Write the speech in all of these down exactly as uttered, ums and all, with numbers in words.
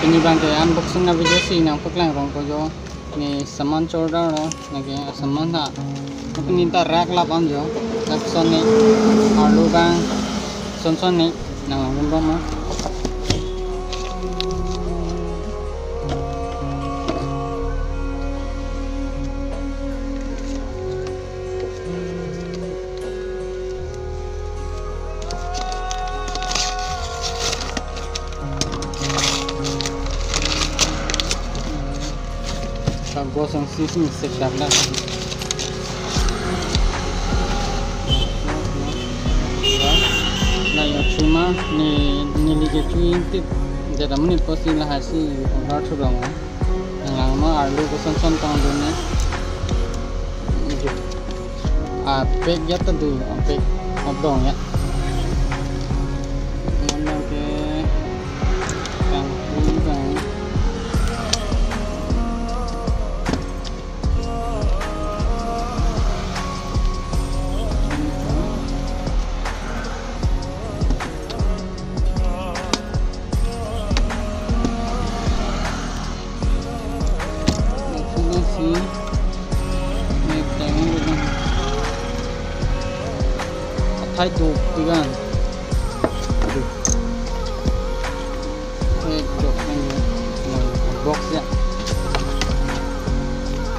Pini abangke unboxing a-video si nangpaklang rong ko jo. Ne saman chorda lo, lake saman ta. Pini ta rak lap an jo. Lapuson ne arlo abang son son ne nanglang bom ma. Kagos ang sismi sedak dak. Na yo cuma ni neli ke cui tip. Jada menit posi lahai si order thurong. Nanglang ma arlo koson son tong dun ne. Apek ya ta do, apek abdong ya. Mane ke kangkung kang. Lapuson si mek tangan dun. Athai dopik an. Aduh. Eh, dok kan ya. Box ya.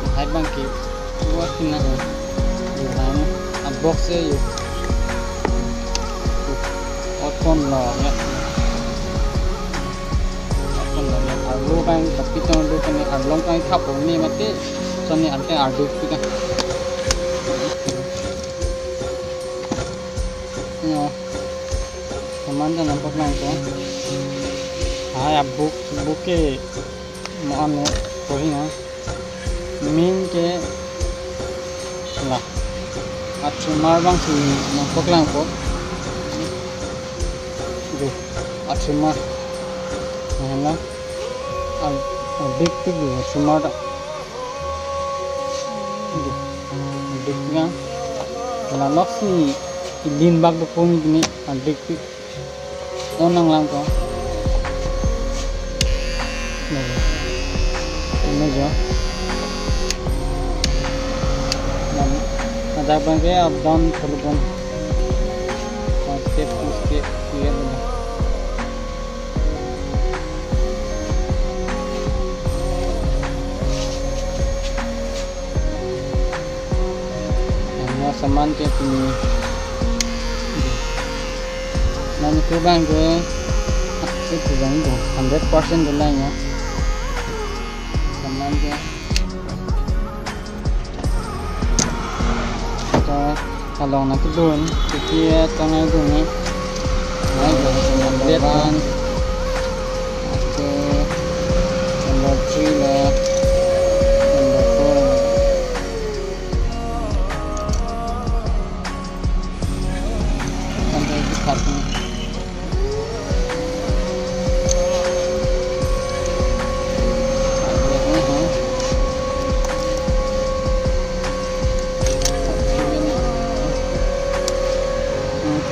Athai abangke. Kuat kena ya. Yo, anu, unbox ya yo. Open lo ya. Open lo ya. Arlo kan tapi tong do kan arlong kan khap ni mati. Soni ante ardu kita. Yo. Saman ta nangpaklang ko. Hai, a-book, book ke mo anu ko hi na. Main ke la. A-trimmer abang si nangpaklang ko. Aduh, a-trimmer. Nah, na. A, a-big pik do, a-trimmer ta. Aduh, a-big pik ya. La lok si ilin bak do pung ini, a-big pik. On nanglang ko. Ini jo. Ladak abangke up down thulupon. Step to step, iya benar. Ano saman ke pini. Mane ke abangke, ah, itu abang itu hundred percent de lang ya. Saman ke. Ito, along na kedun, kiki ya tong ai dun ni. Number one. Okay. Number three la. Number four. Sampai ke satu.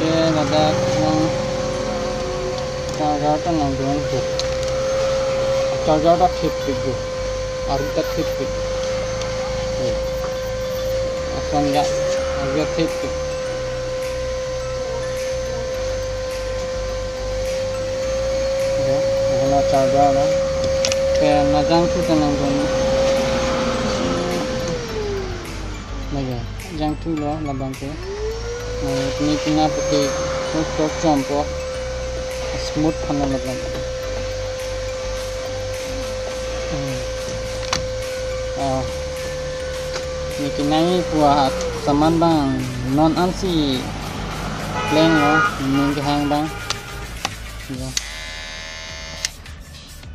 Okay, ladak charger ta nangdun tu. Charger ta thip thip tu. Arlo ta thip thip. Ason ya, arlo thip thip. Ya, hala charger na. Ke najang tu ta nangdun. Lagi, jangthu lo labang ke. Nah, ini pina pakai tok tok chompo. Smooth aphan labang. Hmm. Ah. Ini kinai pu asaman abang non ansi pleng lo, ning kehang abang. Ya.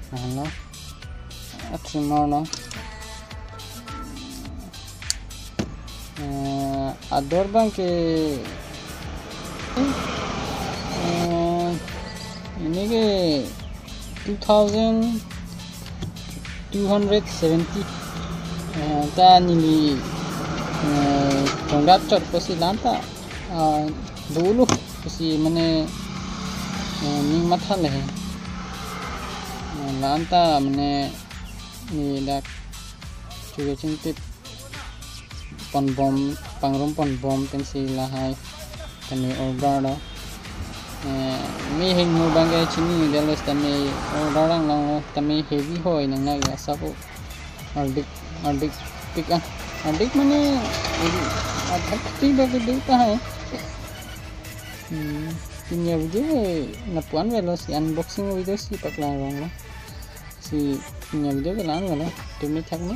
Nah, lo. A-trimmer lo. Eh, ador abang ke, eh, ini ke two thousand two hundred seventy. Eh, ta neli, eh, chongdat chot pusi lanta, ah, dulu pusi mane, eh, ning matha le he. La-an ta mane ne dak chuge chingtip ponbom, pangrum ponbom pensi lahai kami order do. Eh, me hingno abangke chinidetlo sitame order lang long sitame heavy hoi nang nang ya sapu. Ardik, ardik pik ah. Ardik mane, ardik pik ba video ta hai. Hmm, pini avideo lapu-an avelo si unboxing video si paklang rong lo. Si pini avideo ke la-an avelo. Tumi thak ni.